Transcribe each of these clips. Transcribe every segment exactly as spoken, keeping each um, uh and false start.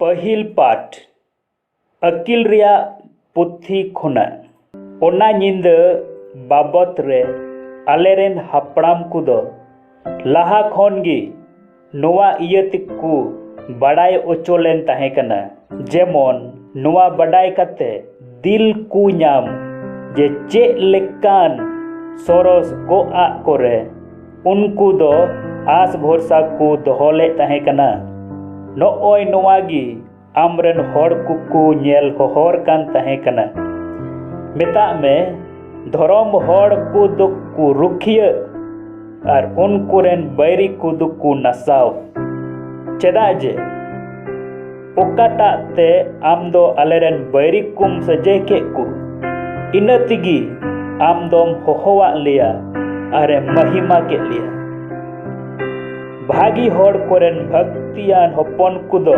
ᱯᱟᱹᱦᱤᱞ ᱯᱟᱴ, ᱟᱹᱠᱤᱞ ᱨᱮᱭᱟᱜ ᱯᱩᱛᱷᱤ ᱠᱷᱚᱱᱟᱜ᱾ ᱚᱱᱟ ᱧᱤᱫᱟᱹ ᱵᱟᱵᱚᱛ ᱨᱮ ᱟᱞᱮᱨᱮᱱ ᱦᱟᱯᱲᱟᱢ ᱠᱚᱫᱚ ᱞᱟᱦᱟ ᱠᱷᱚᱱ ᱜᱮ ᱱᱚᱣᱟ ᱤᱭᱟᱹ ᱛᱮᱠᱚ ᱵᱟᱰᱟᱭ ᱦᱚᱪᱚ ᱞᱮᱱ ᱛᱟᱦᱮᱸ ᱠᱟᱱᱟ, ᱡᱮᱢᱚᱱ ᱱᱚᱣᱟ ᱵᱟᱰᱟᱭ ᱠᱟᱛᱮ ᱫᱤᱞ ᱠᱚ ᱧᱟᱢ ᱡᱮ ᱪᱮᱫ ᱞᱮᱠᱟᱱ ᱥᱚᱨᱚᱥ ᱜᱚᱜ ᱟᱜ ᱠᱚᱨᱮ ᱩᱱᱠᱩ ᱫᱚ ᱟᱥ ᱵᱷᱚᱨᱥᱟ ᱠᱚ ᱫᱚᱦᱚ ᱞᱮᱫ ᱛᱟᱦᱮᱸ ᱠᱟᱱᱟ᱾ ᱱᱚᱜᱼᱚᱭ ᱱᱚᱣᱟ ᱜᱮ ᱟᱢᱨᱮᱱ ᱦᱚᱲ ᱠᱚᱠᱚ ᱧᱮᱞ ᱦᱚᱦᱚᱨ ᱠᱟᱱ ᱛᱟᱦᱮᱸ ᱠᱟᱱᱟ᱾ ᱢᱮᱛᱟᱜ ᱢᱮ, ᱫᱷᱚᱨᱚᱢ ᱦᱚᱲ ᱠᱚ ᱫᱚᱠᱚ ᱨᱩᱠᱷᱤᱭᱟᱹ ᱟᱨ ᱩᱱᱠᱩ ᱨᱮᱱ ᱵᱟᱹᱭᱨᱤ ᱠᱚ ᱫᱚᱠᱚ ᱱᱟᱥᱟᱣ᱾ ᱪᱮᱫᱟᱜ ᱡᱮ ᱚᱠᱟᱴᱟᱜ ᱛᱮ ᱟᱢ ᱫᱚ ᱟᱞᱮᱨᱮᱱ ᱵᱟᱹᱭᱨᱤ ᱠᱚᱢ ᱥᱟᱹᱡᱟᱹᱭ ᱠᱮᱫ ᱠᱚ, ᱤᱱᱟᱹ ᱛᱮᱜᱮ ᱟᱢ ᱫᱚᱢ ᱦᱚᱦᱚᱣᱟᱫ ᱞᱮᱭᱟ ᱟᱨᱮᱢ ᱢᱟᱹᱦᱤᱢᱟ ᱠᱮᱫ ᱞᱮᱭᱟ᱾ ᱵᱷᱟᱹᱜᱤ ᱦᱚᱲ ᱠᱚᱨᱮᱱ ᱵᱷᱟᱹᱠᱛᱤᱭᱟᱱ ᱦᱚᱯᱚᱱ ᱠᱚᱫᱚ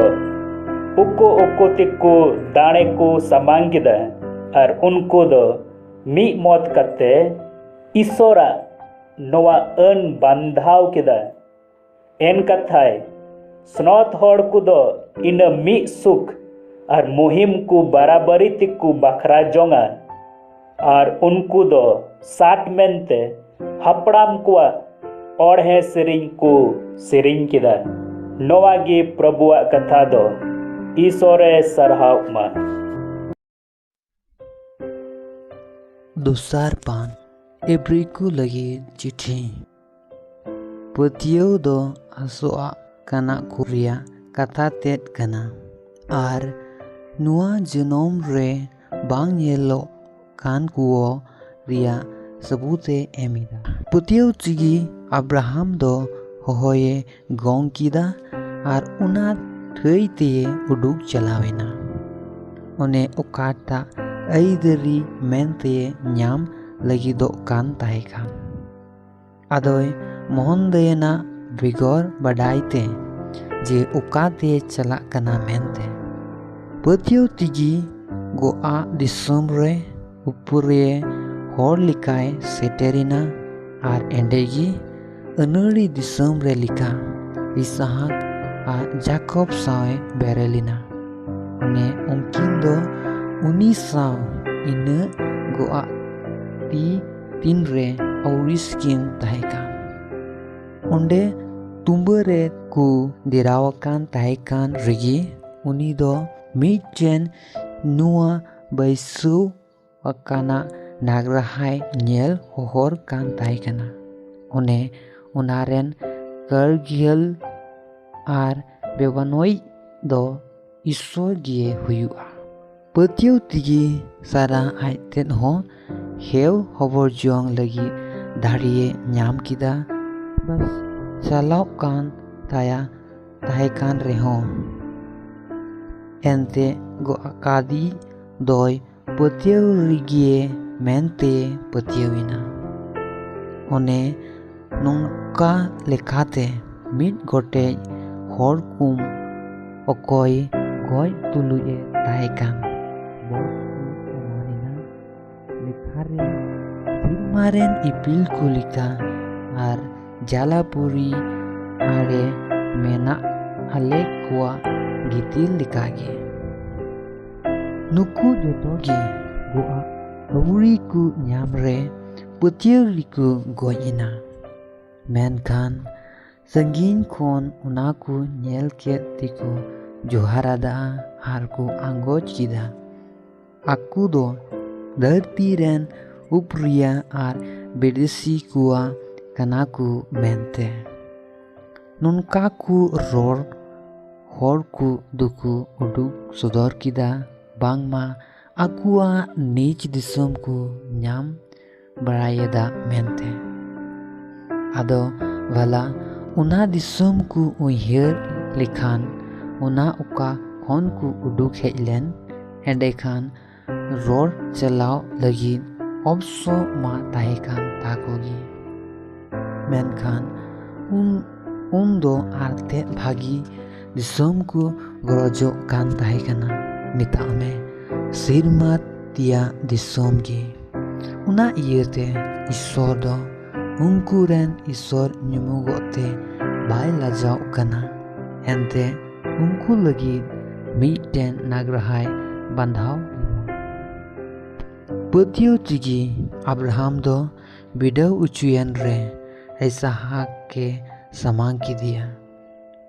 ᱩᱠᱩ ᱩᱠᱩ ᱛᱮᱠᱚ ᱫᱟᱲᱮ ᱠᱚ ᱥᱟᱢᱟᱝ ᱠᱮᱫᱟ ᱟᱨ ᱩᱱᱠᱩ ᱫᱚ ᱢᱤᱫ ᱢᱚᱛ ᱠᱟᱛᱮ ᱤᱥᱚᱨᱟᱜ ᱱᱚᱣᱟ ᱟᱹᱱ ᱵᱟᱱᱫᱷᱟᱣ ᱠᱮᱫᱟ᱾ ᱮᱱ ᱠᱟᱛᱷᱟᱭ, ᱥᱱᱚᱛ ᱦᱚᱲ ᱠᱚᱫᱚ ᱤᱱᱟᱹ ᱢᱤᱫ ᱥᱩᱠ ᱟᱨ ᱢᱩᱦᱤᱢ ᱠᱚ ᱵᱟᱨᱟᱵᱟᱨᱤ ᱛᱮᱠᱚ ᱵᱟᱠᱷᱨᱟ ᱡᱚᱝᱟ ᱟᱨ ᱩᱱᱠᱩ ᱫᱚ ᱥᱟᱴ ᱢᱮᱱᱛᱮ ᱦᱟᱯᱲᱟᱢ ᱠᱚᱣᱟᱜ ᱚᱬᱦᱮ ᱥᱮᱨᱮᱧ ᱠᱚ ᱥᱮᱨᱮᱧ ᱠᱮᱫᱟ᱾ ᱱᱚᱣᱟ ᱜᱮ ᱯᱨᱚᱵᱷᱩᱣᱟᱜ ᱠᱟᱛᱷᱟ ᱫᱚ᱾ ᱤᱥᱚᱨᱮ ᱥᱟᱨᱦᱟᱣ ᱢᱟ᱾ ᱫᱚᱥᱟᱨ ᱯᱟᱱ, ᱮᱵᱨᱤ ᱠᱚ ᱞᱟᱹᱜᱤᱫ ᱪᱤᱴᱷᱤ᱾ ᱯᱟᱹᱛᱭᱟᱹᱣ ᱫᱚ ᱟᱥᱚᱜ ᱟᱜ ᱠᱟᱱᱟ ᱠᱚ ᱨᱮᱭᱟᱜ ᱠᱟᱛᱷᱟ ᱛᱮᱫ ᱠᱟᱱᱟ ᱟᱨ ᱱᱚᱣᱟ ᱡᱚᱱᱚᱢ ᱨᱮ ᱵᱟᱝ ᱧᱮᱞᱚᱜ ᱠᱟᱱ ᱠᱚ ᱨᱮᱭᱟᱜ ᱥᱟᱹᱵᱩᱛ ᱮ ᱮᱢ ᱮᱫᱟ᱾ ᱯᱟᱹᱛᱭᱟᱹᱣ ᱛᱮᱜᱮ ᱟᱵᱨᱟᱦᱟᱢ ᱫᱚ ᱦᱚᱦᱚᱭᱮ ᱜᱚᱝ ᱠᱮᱫᱟ ᱟᱨ ᱚᱱᱟ ᱴᱷᱟᱹᱭ ᱛᱮᱭᱮ ᱩᱰᱩᱠ ᱪᱟᱞᱟᱣ ᱮᱱᱟ, ᱚᱱᱮ ᱚᱠᱟᱴᱟᱜ ᱟᱹᱭᱫᱟᱹᱨᱤ ᱢᱮᱱᱛᱮ ᱧᱟᱢ ᱞᱟᱹᱜᱤᱫᱚᱜ ᱠᱟᱱ ᱛᱟᱦᱮᱸ ᱠᱟᱱ᱾ ᱟᱫᱚᱭ ᱢᱚᱦᱚᱱᱫᱟᱭᱮᱱᱟ ᱵᱮᱜᱚᱨ ᱵᱟᱰᱟᱭ ᱛᱮ ᱡᱮ ᱚᱠᱟᱛᱮ ᱪᱟᱞᱟᱜ ᱠᱟᱱᱟ ᱢᱮᱱᱛᱮ᱾ ᱯᱟᱹᱛᱭᱟᱹᱣ ᱛᱮᱜᱮ ᱜᱚᱜ ᱟᱜ ᱫᱤᱥᱚᱢ ᱨᱮ ᱩᱯᱨᱩᱢ ᱦᱚᱲ ᱞᱮᱠᱟᱭ ᱥᱮᱴᱮᱨᱮᱱᱟ ᱟᱨ ᱮᱸᱰᱮᱜᱮ ᱟᱹᱱᱟᱹᱲᱤ ᱫᱤᱥᱚᱢ ᱨᱮ ᱞᱮᱠᱟ ᱤᱥᱦᱟᱠ ᱟᱨ ᱡᱟᱠᱚᱵ ᱥᱟᱶᱮ ᱵᱮᱨᱮᱞ ᱮᱱᱟ᱾ ᱚᱱᱮ ᱩᱱᱠᱤᱱ ᱫᱚ ᱩᱱᱤ ᱥᱟᱶ ᱤᱱᱟᱹᱜ ᱜᱚᱜᱼᱟᱜ ᱛᱤ ᱛᱤᱱᱨᱮ ᱟᱹᱣᱨᱤᱥ ᱠᱤᱱ ᱛᱟᱦᱮᱸ ᱠᱟᱱ᱾ ᱚᱸᱰᱮ ᱛᱩᱸᱵᱟᱹ ᱨᱮ ᱠᱚ ᱰᱮᱨᱟᱣ ᱟᱠᱟᱱ ᱛᱟᱦᱮᱸ ᱠᱟᱱ ᱨᱮᱜᱮ ᱩᱱᱤ ᱫᱚ ᱢᱤᱫᱴᱮᱱ ᱱᱚᱣᱟ ᱵᱟᱹᱭᱥᱟᱹᱣ ᱟᱠᱟᱱᱟ ᱱᱟᱜᱽᱨᱟᱦᱟᱭ ᱧᱮᱞ ᱦᱚᱦᱚᱨ ᱠᱟᱱ ᱛᱟᱦᱮᱸ ᱠᱟᱱᱟ᱾ ᱚᱱᱮ ᱚᱱᱟ ᱨᱮᱱ ᱠᱟᱹᱨᱜᱤᱭᱟᱹᱞ ᱟᱨ ᱵᱮᱵᱟᱱᱚᱭᱤᱡ ᱫᱚ ᱤᱥᱥᱚᱨ ᱜᱮ ᱦᱩᱭᱩᱜᱼᱟ᱾ ᱯᱟᱹᱛᱭᱟᱹᱣ ᱛᱮᱜᱮ ᱥᱟᱨᱟ ᱟᱡ ᱛᱮᱫ ᱦᱚᱸ ᱦᱮᱣ ᱦᱚᱵᱚᱨ ᱡᱚᱝ ᱞᱟᱹᱜᱤᱫ ᱫᱟᱲᱮᱭᱮ ᱧᱟᱢ ᱠᱮᱫᱟ᱾ ᱵᱟᱥ ᱪᱟᱞᱟᱣ ᱠᱟᱱ ᱛᱟᱭᱟ ᱛᱟᱦᱮᱸ ᱠᱟᱱ ᱨᱮᱦᱚᱸ, ᱮᱱᱛᱮ ᱜᱚᱜ ᱟᱠᱟᱫᱤ ᱫᱚᱭ ᱯᱟᱹᱛᱭᱟᱹᱣ ᱨᱮᱜᱮ ᱢᱮᱱᱛᱮ ᱯᱟᱹᱛᱭᱟᱹᱣ ᱮᱱᱟ᱾ ᱚᱱᱮ ᱱᱚᱝᱠᱟ ᱞᱮᱠᱟᱛᱮ ᱢᱤᱫ ᱜᱚᱴᱮᱡ ᱦᱚᱲ ᱠᱚᱢ ᱚᱠᱚᱭ ᱜᱚᱡ ᱛᱩᱞᱩᱡ ᱮ ᱛᱟᱦᱮᱸ ᱠᱟᱱ ᱵᱚᱥ ᱠᱚ ᱮᱢᱟᱱ ᱮᱱᱟ᱾ ᱞᱮᱠᱷᱟ ᱨᱮ ᱥᱮᱨᱢᱟ ᱨᱮᱱ ᱤᱯᱤᱞ ᱠᱚ ᱞᱮᱠᱟ ᱟᱨ ᱡᱟᱞᱟᱯᱩᱨᱤ ᱟᱲᱮ ᱢᱮᱱᱟᱜ ᱟᱞᱮ ᱠᱚᱣᱟᱜ ᱜᱤᱛᱤᱞ ᱞᱮᱠᱟᱜᱮ᱾ ᱱᱩᱠᱩ ᱡᱚᱛᱚ ᱜᱮ ᱜᱚᱜᱼᱟᱜ ᱟᱹᱣᱲᱤ ᱠᱚ ᱧᱟᱢ ᱨᱮ ᱯᱟᱹᱛᱭᱟᱹᱣ ᱨᱮᱠᱚ ᱜᱚᱡ ᱮᱱᱟ᱾ ᱢᱮᱱᱠᱷᱟᱱ ᱥᱟᱺᱜᱤᱧ ᱠᱷᱚᱱ ᱚᱱᱟ ᱠᱚ ᱧᱮᱞ ᱠᱮᱫ ᱛᱮᱠᱚ ᱡᱚᱦᱟᱨ ᱟᱫᱟ ᱟᱨ ᱠᱚ ᱟᱸᱜᱚᱪ ᱠᱮᱫᱟ, ᱟᱠᱚ ᱫᱚ ᱫᱷᱟᱹᱨᱛᱤ ᱨᱮᱱ ᱩᱯᱨᱤᱭᱟ ᱟᱨ ᱵᱤᱫᱮᱥᱤ ᱠᱚᱣᱟ ᱠᱟᱱᱟ ᱠᱚ ᱢᱮᱱᱛᱮ᱾ ᱱᱚᱝᱠᱟ ᱠᱚ ᱨᱚᱲ ᱦᱚᱲ ᱠᱚ ᱫᱚᱠᱚ ᱩᱰᱩᱠ ᱥᱚᱫᱚᱨ ᱠᱮᱫᱟ, ᱵᱟᱝᱢᱟ ᱟᱠᱚᱣᱟᱜ ᱱᱤᱡ ᱫᱤᱥᱚᱢ ᱠᱚ ᱧᱟᱢ ᱵᱟᱲᱟᱭᱮᱫᱟ ᱢᱮᱱᱛᱮ᱾ ᱟᱫᱚ ᱵᱷᱟᱞᱟ ᱚᱱᱟ ᱫᱤᱥᱚᱢ ᱠᱚ ᱩᱭᱦᱟᱹᱨ ᱞᱮᱠᱷᱟᱱ, ᱚᱱᱟ ᱚᱠᱟ ᱠᱷᱚᱱ ᱠᱚ ᱩᱰᱩᱠ ᱦᱮᱡ ᱞᱮᱱ, ᱮᱸᱰᱮᱠᱷᱟᱱ ᱨᱚᱲ ᱪᱟᱞᱟᱣ ᱞᱟᱹᱜᱤᱫ ᱚᱯᱥᱚ ᱢᱟ ᱛᱟᱦᱮᱸ ᱠᱟᱱ ᱛᱟᱠᱚ ᱜᱮ᱾ ᱢᱮᱱᱠᱷᱟᱱ ᱩᱱ, ᱩᱱ ᱫᱚ ᱟᱨ ᱛᱮᱫ ᱵᱷᱟᱹᱜᱤ ᱫᱤᱥᱚᱢ ᱠᱚ ᱜᱚᱨᱚᱡᱚᱜ ᱠᱟᱱ ᱛᱟᱦᱮᱸ ᱠᱟᱱᱟ, ᱢᱮᱛᱟᱜ ᱢᱮ ᱥᱮᱨᱢᱟ ᱛᱮᱭᱟᱜ ᱫᱤᱥᱚᱢ ᱜᱮ᱾ ᱚᱱᱟ ᱤᱭᱟᱹᱛᱮ ᱤᱥᱥᱚᱨ ᱫᱚ ᱩᱱᱠᱩ ᱨᱮᱱ ᱤᱥᱥᱚᱨ ᱧᱩᱢᱚᱜᱚᱜ ᱛᱮ ᱵᱟᱭ ᱞᱟᱡᱟᱣ ᱠᱟᱱᱟ᱾ ᱮᱱᱛᱮ ᱩᱱᱠᱩ ᱞᱟᱹᱜᱤᱫ ᱢᱤᱫᱴᱮᱱ ᱱᱟᱜᱽᱨᱟᱦᱟᱭ ᱵᱟᱸᱫᱷᱟᱣ ᱞᱮᱫᱟ᱾ ᱯᱟᱹᱛᱭᱟᱹᱣ ᱪᱤᱜᱤ ᱟᱵᱨᱟᱦᱟᱢ ᱫᱚ ᱵᱤᱰᱟᱹᱣ ᱚᱪᱚᱭᱮᱱ ᱨᱮ ᱤᱥᱟᱦᱟᱠ ᱮ ᱥᱟᱢᱟᱝ ᱠᱮᱫᱮᱭᱟ᱾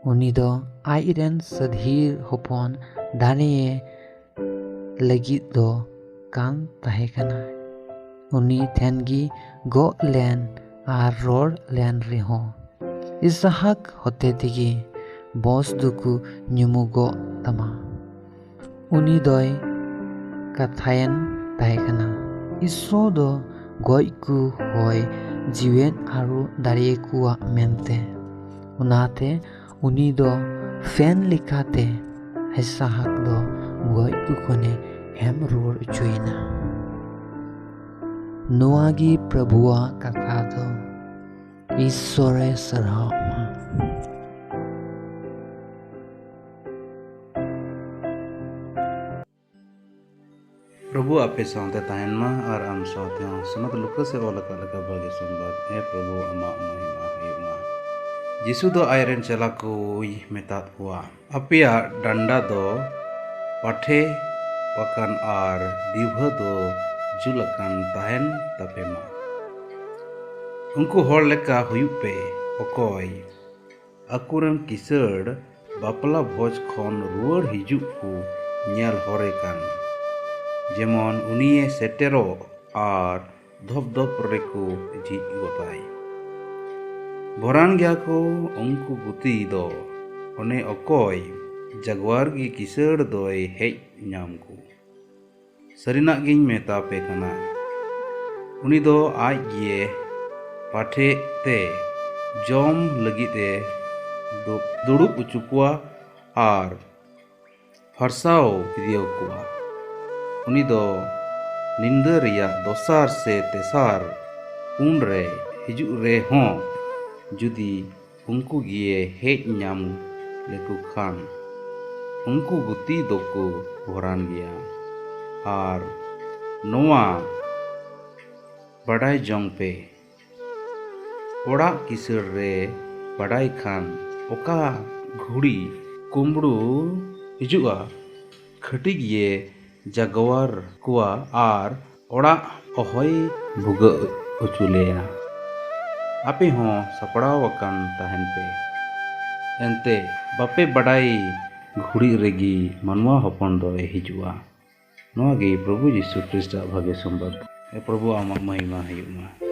ᱩᱱᱤ ᱫᱚ ᱟᱡᱨᱮᱱ ᱥᱟᱹᱫᱷᱤᱨ ᱦᱚᱯᱚᱱ ᱫᱟᱲᱮᱭᱮ ᱞᱟᱹᱜᱤᱫ ᱫᱚ ᱠᱟᱱ ᱛᱟᱦᱮᱸ ᱠᱟᱱᱟ᱾ ᱩᱱᱤ ᱴᱷᱮᱱ ᱜᱮ ᱜᱚᱜ ᱞᱮᱱ ᱟᱨ ᱨᱚᱲ ᱞᱮᱱ ᱨᱮᱦᱚᱸ, ᱤᱥᱟᱦᱟᱠ ᱦᱚᱛᱮ ᱛᱮᱜᱮ ᱵᱚᱥ ᱫᱚᱠᱚ ᱧᱩᱢᱩᱜᱚᱜ ᱛᱟᱢᱟ᱾ ᱩᱱᱤ ᱫᱚᱭ ᱠᱟᱛᱷᱟᱭᱮᱱ ᱛᱟᱦᱮᱸ ᱠᱟᱱᱟ, ᱤᱥᱥᱚ ᱫᱚ ᱜᱚᱡ ᱠᱚ ᱦᱚᱭ ᱡᱤᱣᱮᱫ ᱟᱹᱨᱩ ᱫᱟᱲᱮᱭᱟᱠᱚᱣᱟ ᱢᱮᱱᱛᱮ᱾ ᱚᱱᱟᱛᱮ ᱩᱱᱤ ᱫᱚ ᱯᱷᱮᱱ ᱞᱮᱠᱟᱛᱮ ᱤᱥᱟᱦᱟᱠ ᱫᱚ ᱜᱚᱡ ᱠᱚ ᱠᱷᱚᱱᱮ ᱮᱢ ᱨᱩᱣᱟᱹᱲ ᱦᱚᱪᱚᱭᱮᱱᱟ᱾ ᱱᱚᱣᱟ ᱜᱮ ᱯᱨᱚᱵᱷᱩᱣᱟᱜ ᱠᱟᱛᱷᱟ ᱫᱚ᱾ ᱤᱥᱥᱚᱨᱮ ᱥᱟᱨᱦᱟᱣ ᱢᱟ᱾ ᱯᱨᱚᱵᱷᱩ ᱟᱯᱮ ᱥᱟᱶᱛᱮ ᱛᱟᱦᱮᱱ ᱢᱟ ᱟᱨ ᱟᱢ ᱥᱟᱶᱛᱮ ᱦᱚᱸ᱾ ᱥᱚᱱᱚᱛ ᱞᱩᱠᱟᱥ ᱮ ᱚᱞ ᱟᱠᱟᱫ ᱞᱮᱠᱟ ᱵᱷᱟᱜᱮ ᱥᱚᱢᱵᱟᱫ᱾ ᱦᱮ ᱯᱨᱚᱵᱷᱩ, ᱟᱢᱟᱜ ᱢᱚᱦᱤᱢᱟ ᱦᱩᱭᱩᱜ ᱢᱟ᱾ ᱡᱤᱥᱩ ᱫᱚ ᱟᱡᱨᱮᱱ ᱪᱮᱞᱟ ᱠᱚᱭ ᱢᱮᱛᱟᱫ ᱠᱚᱣᱟ, ᱟᱯᱮᱭᱟᱜ ᱰᱟᱱᱰᱟ ᱫᱚ ᱯᱟᱴᱷᱮ ᱟᱠᱟᱱ ᱟᱨ ᱫᱤᱣᱦᱟᱹ ᱫᱚ ᱡᱩᱞ ᱟᱠᱟᱱ ᱛᱟᱦᱮᱱ ᱛᱟᱯᱮ ᱢᱟ᱾ ᱩᱱᱠᱩ ᱦᱚᱲ ᱞᱮᱠᱟ ᱦᱩᱭᱩᱜ ᱯᱮ, ᱚᱠᱚᱭ ᱟᱠᱚᱨᱮᱱ ᱠᱤᱥᱟᱹᱬ ᱵᱟᱯᱞᱟ ᱵᱷᱚᱡᱽ ᱠᱷᱚᱱ ᱨᱩᱣᱟᱹᱲ ᱦᱤᱡᱩᱜ ᱠᱚ ᱧᱮᱞ ᱦᱚᱨᱮ ᱠᱟᱱ, ᱡᱮᱢᱚᱱ ᱩᱱᱤᱭᱮ ᱥᱮᱴᱮᱨᱚᱜ ᱟᱨ ᱫᱷᱚᱯ ᱫᱷᱚᱯ ᱨᱮᱠᱚ ᱡᱷᱤᱡ ᱜᱚᱫᱟᱭ᱾ ᱵᱷᱚᱨᱟᱱ ᱜᱮᱭᱟ ᱠᱚ ᱩᱱᱠᱩ ᱜᱩᱛᱤ ᱫᱚ, ᱚᱱᱮ ᱚᱠᱚᱭ ᱡᱟᱜᱣᱟᱨ ᱜᱮ ᱠᱤᱥᱟᱹᱬ ᱫᱚᱭ ᱦᱮᱡ ᱧᱟᱢ ᱠᱚ᱾ ᱥᱟᱹᱨᱤᱱᱟᱜ ᱜᱤᱧ ᱢᱮᱛᱟ ᱯᱮ ᱠᱟᱱᱟ, ᱩᱱᱤ ᱫᱚ ᱟᱡ ᱜᱮ ᱯᱟᱴᱷᱮ ᱛᱮ ᱡᱚᱢ ᱞᱟᱹᱜᱤᱫ ᱮ ᱫᱩ- ᱫᱩᱲᱩᱵ ᱦᱚᱪᱚ ᱠᱚᱣᱟ ᱟᱨ ᱯᱷᱟᱨᱥᱟᱣ ᱤᱫᱤᱭᱟᱠᱚᱣᱟ᱾ ᱩᱱᱤ ᱫᱚ ᱧᱤᱫᱟᱹ ᱨᱮᱭᱟᱜ ᱫᱚᱥᱟᱨ ᱥᱮ ᱛᱮᱥᱟᱨ ᱠᱩᱱ ᱨᱮ ᱦᱤᱡᱩᱜ ᱨᱮᱦᱚᱸ, ᱡᱩᱫᱤ ᱩᱱᱠᱩ ᱜᱮ ᱦᱮᱡ ᱧᱟᱢ ᱞᱮᱠᱚ ᱠᱷᱟᱱ, ᱩᱱᱠᱩ ᱜᱩᱛᱤ ᱫᱚᱠᱚ ᱵᱷᱚᱨᱟᱱ ᱜᱮᱭᱟ᱾ ᱟᱨ ᱱᱚᱣᱟ ᱵᱟᱰᱟᱭ ᱡᱚᱝ ᱯᱮ, ᱚᱲᱟᱜ ᱠᱤᱥᱟᱹᱬ ᱨᱮ ᱵᱟᱰᱟᱭ ᱠᱷᱟᱱ, ᱚᱠᱟ ᱜᱷᱩᱲᱤ ᱠᱩᱢᱵᱽᱲᱩ ᱦᱤᱡᱩᱜᱼᱟ, ᱠᱷᱟᱹᱴᱤ ᱜᱮᱭᱮ ᱡᱟᱜᱣᱟᱨ ᱠᱚᱣᱟ ᱟᱨ ᱚᱲᱟᱜ ᱚᱦᱚᱭ ᱵᱷᱩᱜᱟᱹᱜ ᱦᱚᱪᱚ ᱞᱮᱭᱟ᱾ ᱟᱯᱮ ᱦᱚᱸ ᱥᱟᱯᱲᱟᱣ ᱟᱠᱟᱱ ᱛᱟᱦᱮᱱ ᱯᱮ, ᱮᱱᱛᱮ ᱵᱟᱯᱮ ᱵᱟᱰᱟᱭ ᱜᱷᱩᱲᱤ ᱨᱮᱜᱮ ᱢᱟᱱᱣᱟ ᱦᱚᱯᱚᱱ ᱫᱚᱭ ᱦᱤᱡᱩᱜᱼᱟ᱾ ᱱᱚᱣᱟ ᱜᱮ ᱯᱨᱚᱵᱷᱩ ᱡᱤᱥᱩ ᱠᱷᱨᱤᱥᱴᱟᱜ ᱵᱷᱟᱜᱮ ᱥᱚᱢᱵᱟᱫ᱾ ᱮ ᱯᱨᱚᱵᱷᱩ, ᱟᱢᱟᱜ ᱢᱚᱦᱤᱢᱟ ᱦᱩᱭᱩᱜ ᱢᱟ᱾